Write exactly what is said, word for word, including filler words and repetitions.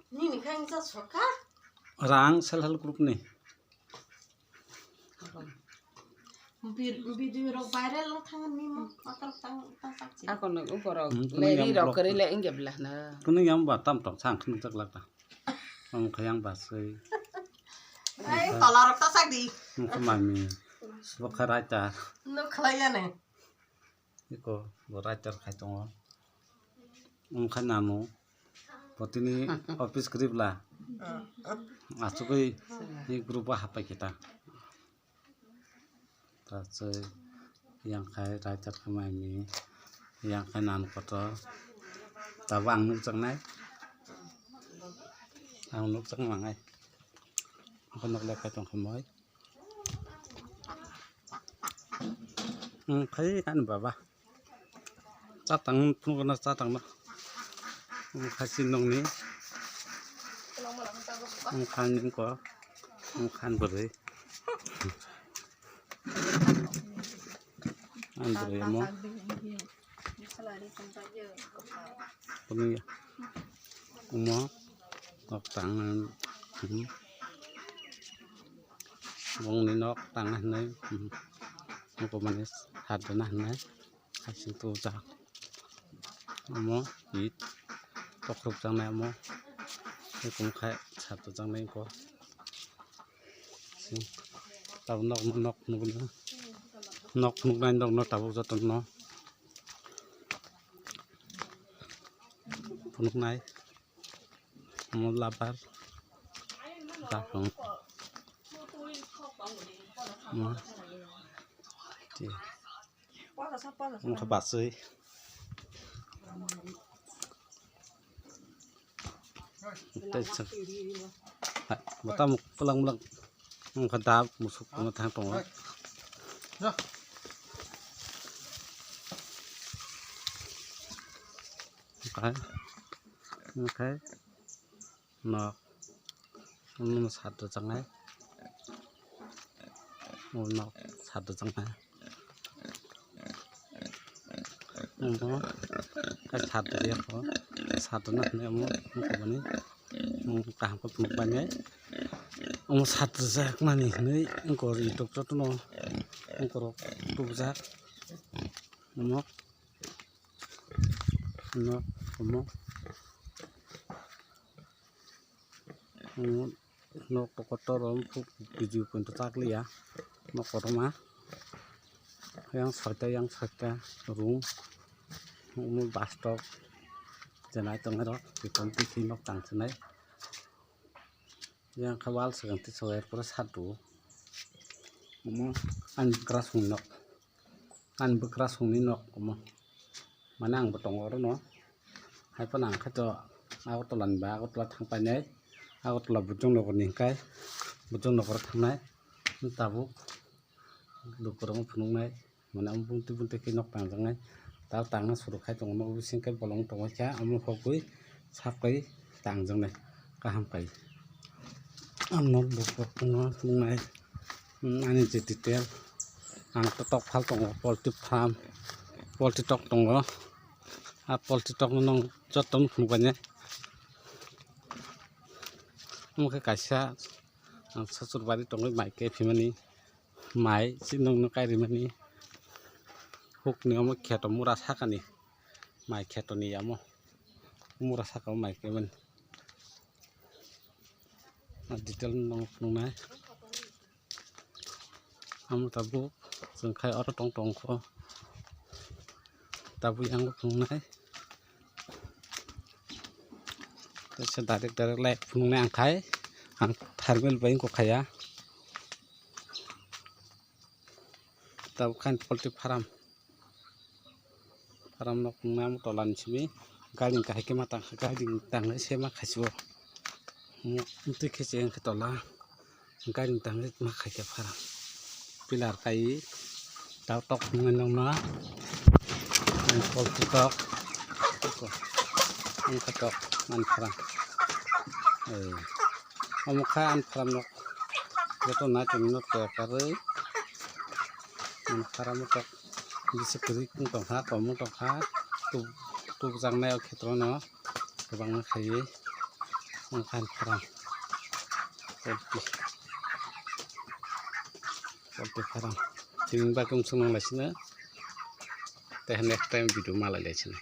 Nini khe wngkha sorkar? Rang self help group ni. Video rok viral wng thang ni mo, kotor tang tang sak si. Ako no uko rok Hmm, le kunu ri yang rok block. Kari le inge bla na. Kunu yang ba tam tong sang kunu jak lak ta. Ang khayang ba sei. Ai, tola rok ta sak di. Ang khamami. Sebab kharai ta. No khalai ya ne. Iko bo writer khai tongo. Wngkha nanu. Bo tini office kwrwi bla. Achugwi ni group o hapai khe ta. Ta se yang khai writer khe mai mi. Yang khai nanu kotor. Tabuk ang nukjaknai. Ang nukjaknai. Ang nukle khai tongkha moi. Hmm, khai ani baba. Chatang phunukna chatangno. Hmm, khai si nongni. Hmm, khai ningko. Hmm, khai bwrwi. Ani bwrwi mo. Kuni omo nok tang, hmm. Bongni nok tang hinwi, hmm. Nokmani sat rwna hinwi hasing tubujak. Omo it tokrok jaknai omo. Ekhum khai sat rwjaknai wngkha. Tabuk nok, nok nuknai, nok nuknai, nok no tabuk joto no phunuknai. Omo labar daphang. Omo ti. Omo khe bachwi. Tei sa-, hai, bwtamo kwlang bwlang wngkha da musuk tongma thang tongo. Omo khe, omo khe nok. Omo sat rwjaknai. Omo nok sat rwjaknai. Omo hai sat rwya kho. Sat rwna hinwi omo wngkha bini. Omo kaham khe phunuk bainai. Omo sat rwjakmani hinwi wngkha ri tok jotono wngkha rok tubujak. Omo nok omo. Omo nok kotor o video poito tak liya nok kotorma yang soita yang soita room omo bus stop chenai tongnai rok bikon twi nok tang chenai yang khe wal swkang twi soya pura sat rwo omo ani bwkrasong nok. Ani bwkrasongni nok omo. Mane ang bo tongo orono. Hai phano ang khe to Agartala ni ba Agartala thang painai. Agartala Bujong Nogor ni hwnkhe Bujong Nogor thangnai. Tabuk lukurokno phunuknai. Mane omo bunti bunti khe nok tangjaknai. Tao tangna suru khai tongo nok bising khe bolong tongwi kha. Omo hogwi sapai tangjaknai. Kaham kai. Ang nok bo phunuknai. Hmm, ani je detail ang to tok phal tongo, poultry farm, poultry tok tongo, a poultry tok no nong joto no phunuk bainai. Omo khe kaisa ang Sasurbari tongwi mai khe phimani mai si nongno kai rimani hukni omo kheto mura sakani mai kheto ni amo mura saka o mai khe mani. Detail no phunuknai. Amo tabuk chwng khai oro tong tong kho. Tabuk yang phunuknai. Tesa direct direct live phunuknai ang khai. Ang thermal bai wngkha khaya. Tabuk khai poultry farm. Farm nok nang tola ni simi gari kahai khe ma tang kha, gari tang se ma khai si o. Twi khe se wng khe tola gari tang ma khai khe farm. Pillar kai tao tok nang nang ma poultry tok wng kha tok man farm. Omo kha ani farm nok joto nai tongmino tokarwi. Farm tok. Bisi kwrwi wng tongkha, kom wng tongkha, tub-, tubjaknai o khetrono kwbangma khaiwi. Ang kan farm. Poultry. Poultry farm. Tini bagwi swnglaisino. Tei next time video malailaisino.